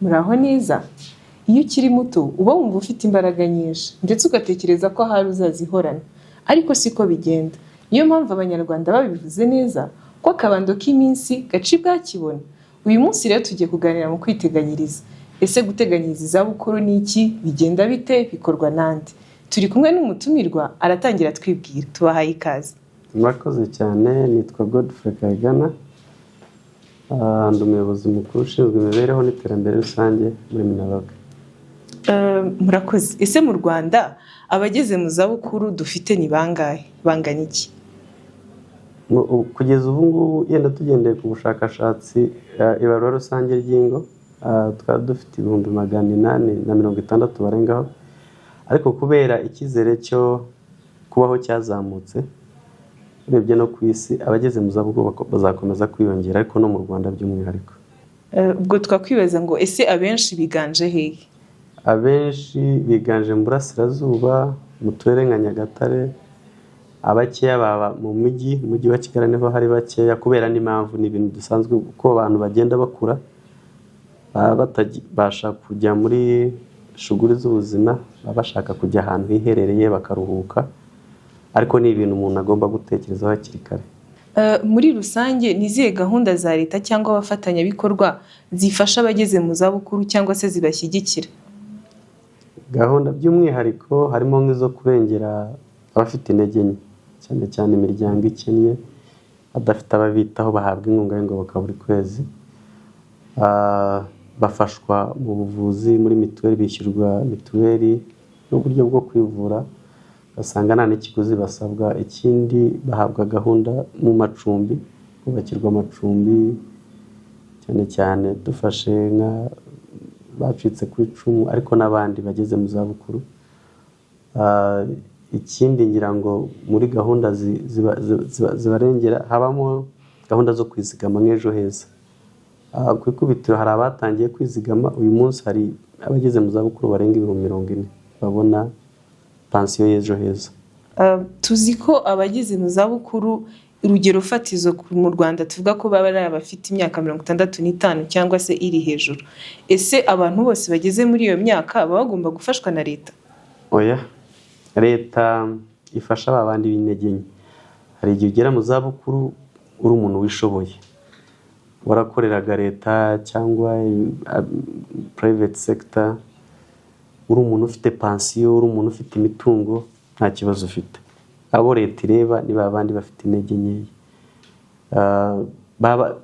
Muraho neza? Iyo ukiri muto uba wumva ufite imbaraga nyinshi, ndetse ugatekereza ko ahari uzazihorana, ariko siko bigenda. Niyo mpamvu Abanyarwanda babivuze neza ko akabando k'iminsi gaca ibwakibona. Uyu munsi rero tugiye kuganira mu kwiteganyiriza. Ese guteganyiriza izabukuru ni iki? Bigenda bite? Bikorwa nande? Turi kumwe n'umutumirwa, aratangira atwibwira. Tubahaye ikaze. Murakoze cyane. Nitwa Godfrey Kayigana. Ndi umuyobozi mukuru ushinzwe imibereho n'iterambere rusange muri MINALOC. Murakoze. Ese mu Rwanda abageze mu zabukuru dufite ni bangahe? Bangana iki? Kugeza ubu ngubu, yenda tugendeye ku bushakashatsi, ibarura rusange ry'ingo, twari dufite 860,000 barengaho, ariko kubera icyizere cyo kubaho cyazamutse, urebye no ku isi abageze mu zabukuru bazakomeza kwiyongera, ariko no mu Rwanda by'umwihariko. Ubwo twakwibaza ngo ese abenshi biganje hehe? Abenshi biganje mu burasirazuba, mu turere nka Nyagatare. Abakeya baba mu mujyi, umujyi wa Kigali niho hari bakeya, kubera n'impamvu ni ibintu dusanzwe, uko abantu bagenda bakura baba batabasha kujya muri shuguri z'ubuzima, baba bashaka kujya ahantu hiherereye bakaruhuka, ariko ni ibintu umuntu agomba gutekerezaho hakiri kare. Muri rusange ni izihe gahunda za leta cyangwa abafatanyabikorwa zifasha abageze mu zabukuru cyangwa se zibashyigikira? Gahunda by'umwihariko harimo nk'izo kurengera abafite intege nke, cyane cyane imiryango ikennye badafite ababitaho, bahabwa inkunga y'ingoboka buri kwezi. Bafashwa mu buvuzi muri mituweli, bishyurwa mituweli n'uburyo bwo kwivura, ugasanga nta n'ikiguzi basabwa. Ikindi, bahabwa gahunda mu macumbi, kubakirwa amacumbi, cyane cyane dufashe nka bacitse ku icumu, ariko n'abandi bageze mu zabukuru. Ikindi ngira ngo muri gahunda zibarengera habamo gahunda zo kwizigama nk'Ejo Heza. Ku ikubitiro hari abatangiye kwizigama. Uyu munsi hari abageze mu zabukuru barenga 40,000 babona pansiyo y'Ejo Heza. Tuzi ko abageze mu zabukuru, urugero fatizo mu Rwanda tuvuga ko baba ari abafite imyaka 65 cyangwa se iri hejuru. Ese abantu bose bageze muri iyo myaka baba bagomba gufashwa na leta? Oya, leta ifasha ba bandi b'intege nke. Hari igihe ugera mu zabukuru uri umuntu wishoboye, warakoreraga leta cyangwa private sector, uri umuntu ufite pansiyo, uri umuntu ufite imitungo, nta kibazo ufite. Abo leta ireba ni ba bandi bafite intege nkeya,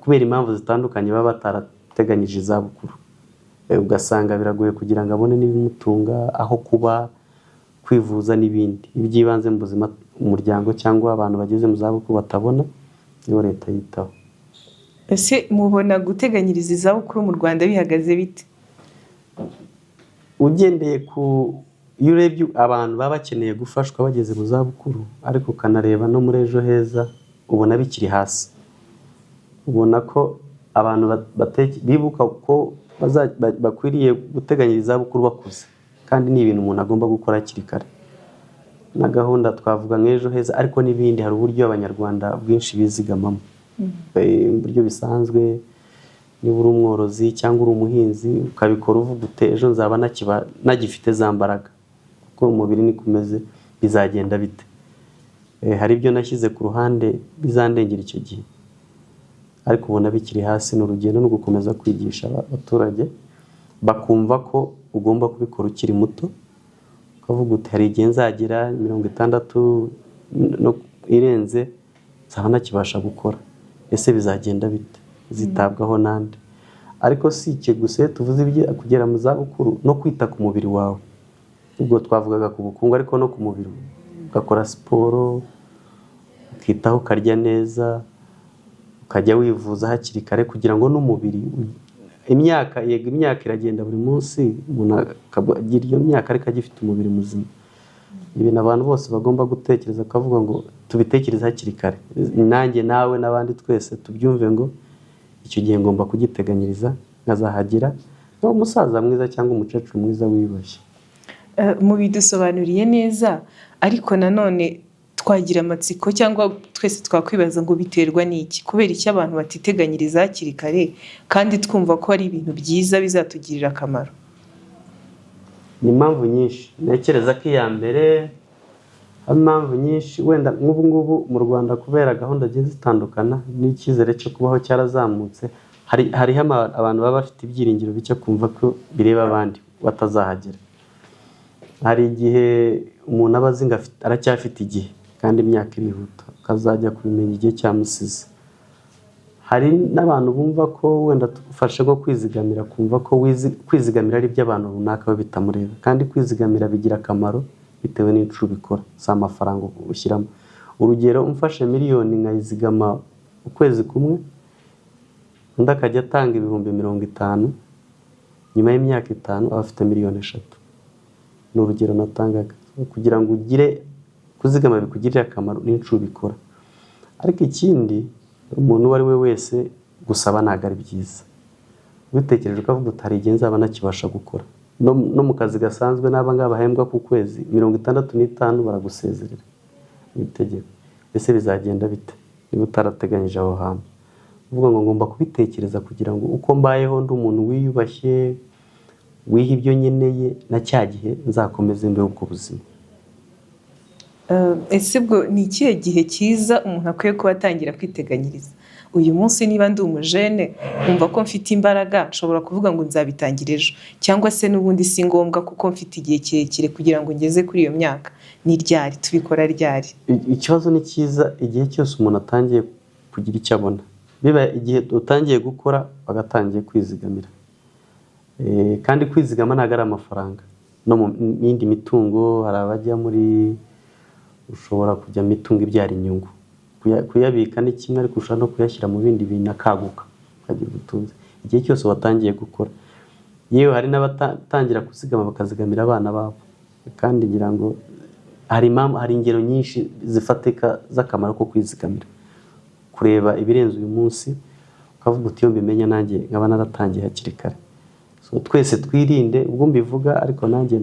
kubera impamvu zitandukanye baba batarateganyije izabukuru. Ugasanga biragoye kugira ngo abone n'ibimutunga, aho kuba, kwivuza n'ibindi iby'ibanze mu buzima umuryango cyangwa abantu bageze mu zabukuru batabona, nibo leta yitaho. Ese mubona guteganyiriza izabukuru mu Rwanda bihagaze bite? Ugendeye ku iyo urebye abantu baba bakeneye gufashwa bageze mu zabukuru, ariko ukanareba no muri Ejo Heza, ubona bikiri hasi. Ubona ko abantu bibuka ko bakwiriye guteganyiriza izabukuru bakuze, kandi ni ibintu umuntu agomba gukora hakiri kare. Na gahunda twavuga nk'Ejo Heza, ariko n'ibindi, hari uburyo Abanyarwanda bwinshi bizigamamo mu buryo bisanzwe. Niba uri umworozi cyangwa uri umuhinzi, ukabikora uvuga ute: "Ejo nzaba nagifite za mbaraga, kuko umubiri niko umeze, bizagenda bite? Hari ibyo nashyize ku ruhande bizandengera icyo gihe." Ariko ubona bikiri hasi. Ni urugendo no gukomeza kwigisha abaturage, bakumva ko ugomba kubikora ukiri muto, ukavuga uti: "Hari igihe nzagira 60 no irenze, nzaba ntakibasha gukora. Ese bizagenda bite? Zitabwaho nande?" Ariko si icyo gusa, iyo tuvuze ibyo kugera mu zabukuru, no kwita ku mubiri wawe, ubwo twavugaga ku bukungu, ariko no ku mubiri, ugakora siporo, ukitaho, ukarya neza, ukajya wivuza hakiri kare, kugira ngo n'umubiri imyaka, yego imyaka iragenda buri munsi, umuntu akagira iyo myaka ariko agifite umubiri muzima. Ibintu abantu bose bagomba gutekereza, bakavuga ngo tubitekereze hakiri kare, nanjye, nawe n'abandi twese tubyumve ngo icyo gihe ngomba kugiteganyiriza, nkazahagera nkaba umusaza mwiza cyangwa umukecuru mwiza wiyubashye. Mubidusobanuriye neza, ariko nanone Twagira amatsiko cyangwa twese twakwibaza ngo biterwa n'iki? Kubera iki abantu batiteganyiriza hakiri kare kandi twumva ko ari ibintu byiza bizatugirira akamaro? Ni impamvu nyinshi. Ntekereza ko iya mbere hari impamvu nyinshi, wenda nk'ubu ngubu mu Rwanda, kubera gahunda zigiye zitandukana n'icyizere cyo kubaho cyarazamutse, hariho abantu baba bafite ibyiringiro bike, kumva ko bireba abandi batazahagera. Hari igihe umuntu aba azi ngo aracyafite igihe, kandi imyaka irihuta, akazajya kubimenya igihe cyamusize. Hari n'abantu bumva ko wenda tugufashe nko kwizigamira, kumva ko kwizigamira ari iby'abantu runaka bo bitamureba, kandi kwizigamira bigira akamaro bitewe n'inshuro ubikora, si amafaranga ushyiramo. Urugero, umfashe miliyoni nkayizigama ukwezi kumwe, undi akajya atanga 50,000, nyuma y'imyaka 5 aba afite miliyoni 3. Ni urugero natangaga kugira ngo ugire kuzigama bikugirire akamaro n'inshuro ubikora. Ariko ikindi, umuntu uwo ari we wese, gusaba ntabwo ari byiza. Ubitekereje ukavuga uti hari igihe nzaba ntakibasha gukora, no mu kazi gasanzwe n'aba ngaba bahembwa ku kwezi, 65 baragusezerera mu itegeko. Ese bizagenda bite niba utarateganyije aho hantu? Uvuga ngo ngomba kubitekereza kugira ngo uko mbayeho ndi umuntu wiyubashye, wiha ibyo nkeneye, na cya gihe nzakomeze mbeho ubwo buzima. Ese ubwo ni ikihe gihe cyiza umuntu akwiye kuba atangira kwiteganyiriza? Uyu munsi niba ndi umujene nkumva ko mfite imbaraga, nshobora kuvuga ngo nzabitangira ejo, cyangwa se n'ubundi si ngombwa kuko mfite igihe kirekire kugira ngo ngeze kuri iyo myaka? Ni ryari tubikora, ryari? Ikibazo ni cyiza. Igihe cyose umuntu atangiye kugira icyo abona, biba igihe utangiye gukora, wagatangiye kwizigamira. Kandi kwizigama ntabwo ari amafaranga, no mu yindi mitungo. Hari abajya muri, ushobora kujya mu mitungo ibyara inyungu. Kuyabika ni kimwe, ariko ushobora no kuyashyira mu bindi bintu akaguka, ukagira ubutunzi igihe cyose watangiye gukora. Yewe, hari n'abatangira kuzigama bakazigamira abana babo. Kandi ngira ngo hari impamvu, hari ingero nyinshi zifatika z'akamaro ko kwizigamira, kureba ibirenze uyu munsi ukavuga uti iyo mbimenya nanjye nkaba naratangiye hakiri kare. So, twese twirinde, ubwo mbivuga ariko nanjye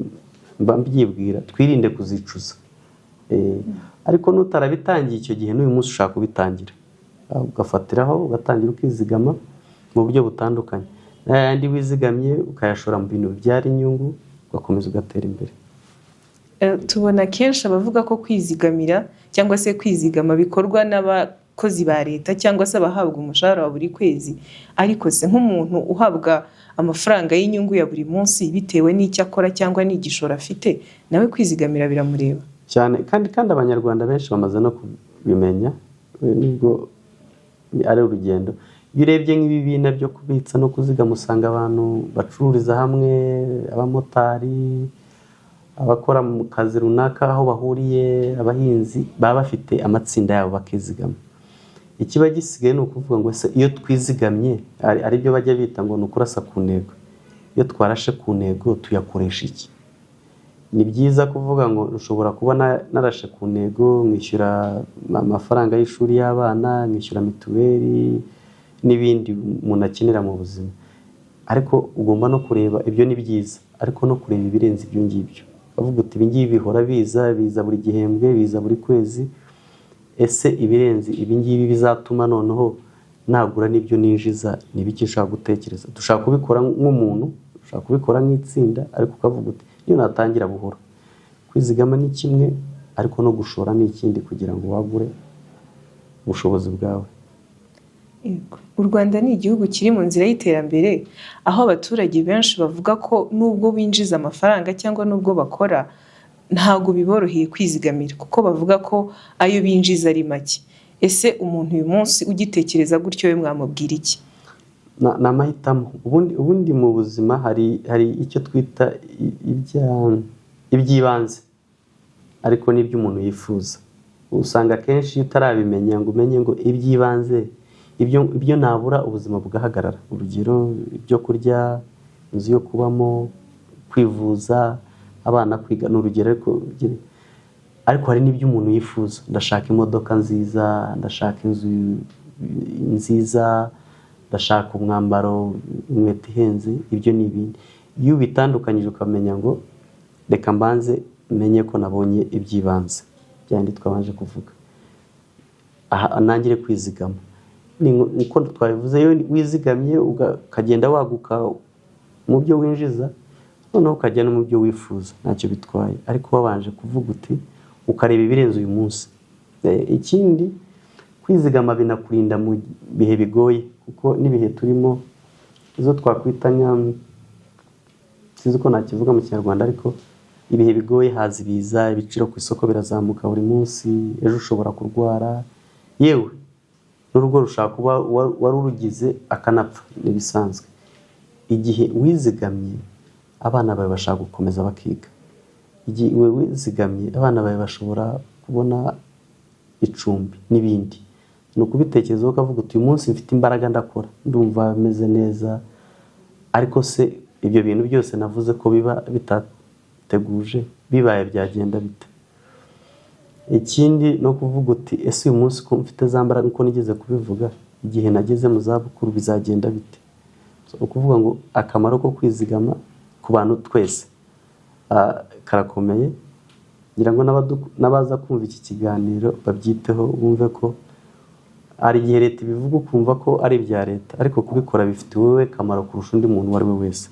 mba mbyibwira, twirinde kuzicuza. Ariko n'utarabitangiye icyo gihe, n'uyu munsi ushaka kubitangira, ugafatiraho ugatangira ukizigama mu buryo butandukanye, n'ayandi wizigamye ukayashora mu bintu bibyara inyungu, ugakomeza ugatera imbere. Tubona kenshi abavuga ko kwizigamira cyangwa se kwizigama bikorwa n'abakozi ba leta cyangwa se abahabwa umushahara wa buri kwezi. Ariko se nk'umuntu uhabwa amafaranga y'inyungu ya buri munsi bitewe n'icyo akora cyangwa n'igishoro afite, nawe kwizigamira biramureba? Cyane. Kandi Abanyarwanda benshi bamaze no kubimenya, nubwo ari urugendo. Iyo urebye nk'ibibina byo kubitsa no kuzigama, usanga abantu bacururiza hamwe, abamotari, abakora mu kazi runaka aho bahuriye, abahinzi, baba bafite amatsinda yabo bakizigama. Ikiba gisigaye ni ukuvuga ngo ese iyo twizigamye, ari byo bajya bita ngo ni ukurasa ku ntego, iyo twarashe ku ntego tuyakoresha iki? Ni byiza kuvuga ngo ushobora kuba narashe ku ntego nkishyura amafaranga y'ishuri y'abana, nkishyura mituweli n'ibindi umuntu akenera mu buzima. Ariko ugomba no kureba, ibyo ni byiza, ariko no kureba ibirenze ibyo ngibyo, ukavuga uti ibi ngibi bihora biza, biza buri gihembwe, biza buri kwezi. Ese ibirenze ibi ngibi bizatuma noneho nagura n'ibyo ninjiza ni ibiki? Nshobora gutekereza, dushobora kubikora nk'umuntu, ushobora kubikora nk'itsinda, ariko ukavuga uti niyo natangira buhoro. Kwizigama ni kimwe, ariko no gushora ni ikindi, kugira ngo wagure ubushobozi bwawe. Yego. U Rwanda ni igihugu kiri mu nzira y'iterambere, aho abaturage benshi bavuga ko nubwo binjiza amafaranga cyangwa nubwo bakora, ntabwo biboroheye kwizigamira kuko bavuga ko ayo binjiza ari make. Ese umuntu uyu munsi ugitekereza gutyo we mwamubwira iki? Ni amahitamo. Ubundi mu buzima hari icyo twita iby'ibanze, ariko n'ibyo umuntu yifuza. Usanga akenshi iyo utarabimenya ngo umenye ngo iby'ibanze, ibyo nabura ubuzima bugahagarara, urugero ibyo kurya, inzu yo kubamo, kwivuza, abana kwiga, ni urugero. Ariko hari n'ibyo umuntu yifuza: ndashaka imodoka nziza, ndashaka inzu nziza, ndashaka umwambaro, inkweto ihenze. Ibyo ni ibindi. Iyo ubitandukanyije ukamenya ngo reka mbanze menye ko nabonye iby'ibanze. Byandi twabanje kuvuga aha, nangire kwizigama. Niko twabivuze, iyo wizigamye ukagenda waguka mu byo winjiza, noneho ukajya no mu byo wifuza, ntacyo bitwaye, ariko wabanje kuvuga uti ukareba ibirenze uyu munsi. Ikindi, kwizigama binakurinda mu bihe bigoye, kuko n'ibihe turimo, izo twakwita nka, sinzi uko nakivuga mu Kinyarwanda, ariko ibihe bigoye, haza ibiza, ibiciro ku isoko birazamuka buri munsi, ejo ushobora kurwara, yewe n'urugo rushobora kuba wari urugize akanapfa, ntibisanzwe. Igihe wizigamye, abana bawe bashaka gukomeza bakiga. Igihe wizigamye, abana bawe bashobora kubona icumbi n'ibindi. Ni ukubitekerezaho ukavuga uti: "Uyu munsi mfite imbaraga, ndakora, ndumva meze neza, ariko se ibyo bintu byose navuze ko biba bitateguje, bibaye byagenda bite?" Ikindi no kuvuga uti: "Ese uyu munsi ko mfite za mbaraga, uko nigeze kubivuga, igihe nageze mu zabukuru bizagenda bite?" So, ukuvuga ngo akamaro ko kwizigama ku bantu twese karakomeye. Ngira ngo n'abaza kumva iki kiganiro babyiteho, bumve ko hari igihe leta ibivuga ukumva ko ari ibya leta, ariko kubikora bifite wowe kamaro kurusha undi muntu uwo ari we wese.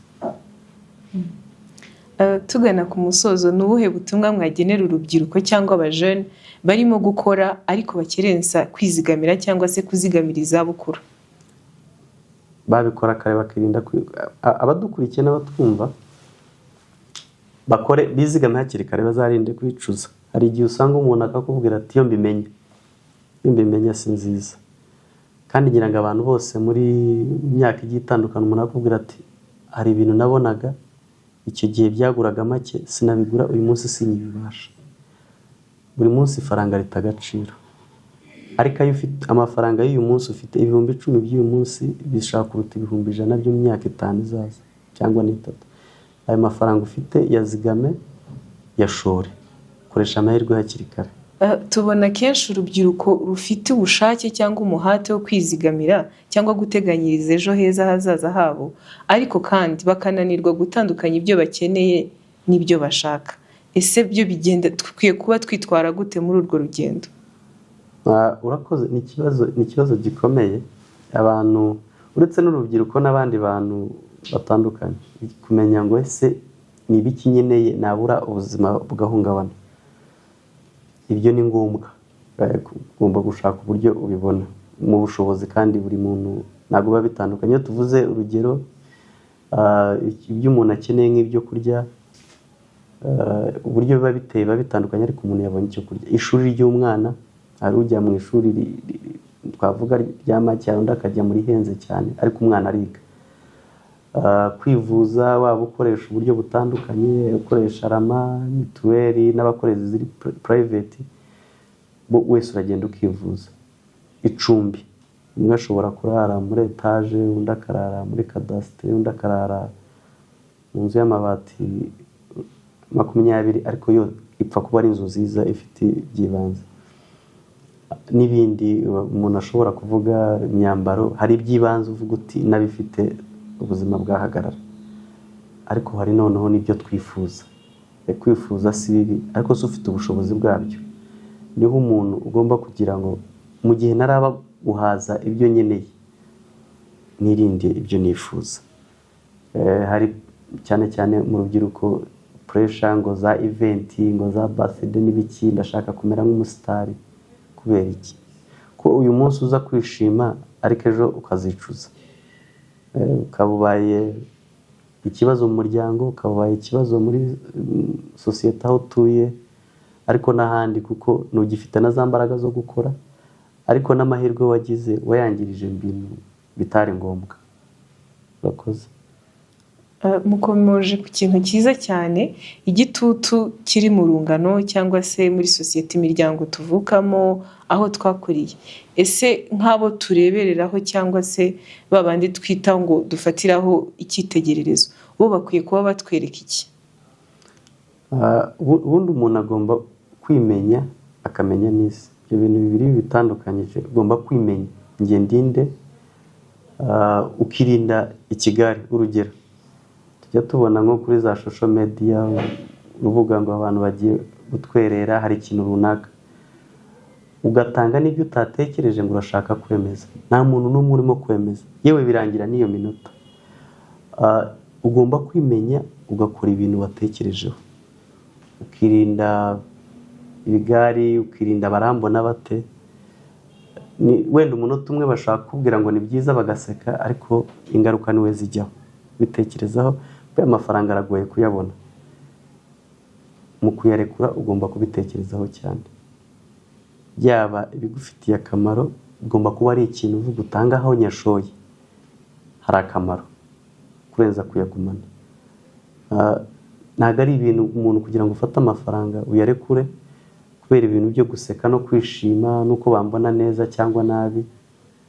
Tugana ku musozo, ni ubuhe butumwa mwagenera urubyiruko cyangwa abajene barimo gukora ariko bakerensa kwizigamira cyangwa se kuzigamira izabukuru? Babikora kare, bakirinda abadukurikiye n'abatwumva bakore bizigame hakiri kare, bazarinde kwicuza. Hari igihe usanga umuntu akakubwira ati: "Iyo mbimenya, iyo mbimenya." Si nziza. Kandi ngira ngo abantu bose muri myaka igiye itandukanye, umuntu akakubwira ati: "Hari ibintu nabonaga icyo gihe byaguraga make sinabigura, uyu munsi sinyibibasha." Buri munsi ifaranga rita agaciro, ariko ayo ufite, amafaranga y'uyu munsi, ufite 10,000 by'uyu munsi bishobora kuruta 100,000 byo mu myaka 5 izaza cyangwa n'itatu. Ayo mafaranga ufite yazigame, yashore, koresha amahirwe hakiri kare. Tubona kenshi urubyiruko rufite ubushake cyangwa umuhate wo kwizigamira cyangwa guteganyiriza ejo heza hazaza habo, ariko kandi bakananirwa gutandukanya ibyo bakeneye n'ibyo bashaka. Ese byo bigenda, dukwiye kuba twitwara gute muri urwo rugendo? Urakoze, ni ikibazo gikomeye. Abantu, uretse n'urubyiruko n'abandi bantu batandukanye, kumenya ngo ese ni ibiki nkeneye nabura ubuzima bugahungabana, ibyo ni ngombwa. Ugomba gushaka uburyo ubibona mu bushobozi, kandi buri muntu ntabwo biba bitandukanye. Iyo tuvuze urugero, ibyo umuntu akeneye nk'ibyo kurya, uburyo biba biteye biba bitandukanye, ariko umuntu yabonye icyo kurya. Ishuri ry'umwana, hari ujya mu ishuri twavuga rya make, undi akajya muri ihenze cyane, ariko umwana ariga. Kwivuza, waba ukoresha uburyo butandukanye, ukoresha RAMA, mituweli n'abakoresha iziri private, wese uragenda ukivuza. Icumbi, umwe ashobora kurara muri etaje, undi akarara muri kadasiteri, undi akarara mu nzu y'amabati 20, ariko yo ipfa kuba ari inzu nziza ifite iby'ibanze. N'ibindi umuntu ashobora kuvuga, imyambaro, hari iby'ibanze uvuga uti n'abifite ubuzima bwahagarara, ariko hari noneho n'ibyo twifuza. Kwifuza si bibi, ariko se ufite ubushobozi bwabyo? Niho umuntu ugomba kugira ngo mu gihe ntaraba guhaza ibyo nkeneye, nirinde ibyo nifuza. Hari cyane cyane mu rubyiruko pressure ngo za event, ngo za birthday n'ibiki, ndashaka kumera nk'umusitari. Kubera iki? Ko uyu munsi uza kwishima, ariko ejo ukazicuza, ukaba ubaye ikibazo mu muryango, ukaba ubaye ikibazo muri sosiyete aho utuye, ariko n'ahandi, kuko ntugifite na za mbaraga zo gukora, ariko n'amahirwe wagize wayangirije mu bintu bitari ngombwa. Urakoze. Mukomoje ku kintu cyiza cyane, igitutu kiri mu rungano cyangwa se muri sosiyete, imiryango tuvukamo, aho twakuriye. Ese nk'abo turebereraho cyangwa se ba bandi twita ngo dufatiraho icyitegererezo, bo bakwiye kuba batwereka iki? Ubundi umuntu agomba kwimenya, akamenya n'isi. Ibyo bintu bibiri bitandukanyije. Ugomba kwimenya: njye ndinde? Ukirinda ikigare. Urugero, tujya tubona nko kuri za social media, urubuga ngo abantu bagiye gutwerera, hari ikintu runaka. Ugatanga n'ibyo utatekereje ngo urashaka kwemeza. Nta muntu n'umwe urimo kwemeza, yewe birangira n'iyo minota. Ugomba kwimenya, ugakora ibintu watekerejeho, ukirinda ibigari, ukirinda barambona bate. Wenda umunota umwe bashaka kukubwira ngo ni byiza, bagaseka, ariko ingaruka niwe zijyaho. Bitekerezaho, kuko aya mafaranga aragoye kuyabona. Mu kuyarekura ugomba kubitekerezaho cyane. Byaba ibigufitiye akamaro, ugomba kuba ari ikintu uvuga utanga aho nyashoye hari akamaro kurenza kuyagumana. Ntabwo ari ibintu umuntu kugira ngo ufate amafaranga uyarekure kubera ibintu byo guseka no kwishima n'uko bambona neza cyangwa nabi,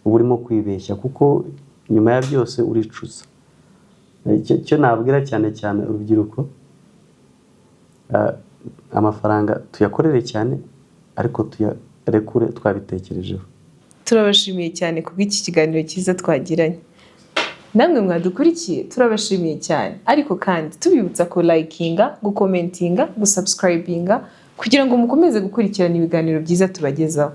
uba urimo kwibeshya, kuko nyuma ya byose uricuza. Icyo nabwira cyane cyane urubyiruko, amafaranga tuyakorere cyane, ariko tuyarekure twabitekerejeho. Turabashimiye cyane kubw'iki kiganiro cyiza twagiranye. Namwe mwadukurikiye, turabashimiye cyane, ariko kandi tubibutsa ko likinga, gucommentinga, gusubscribinga kugira ngo mukomeze gukurikirana ibiganiro byiza tubagezaho.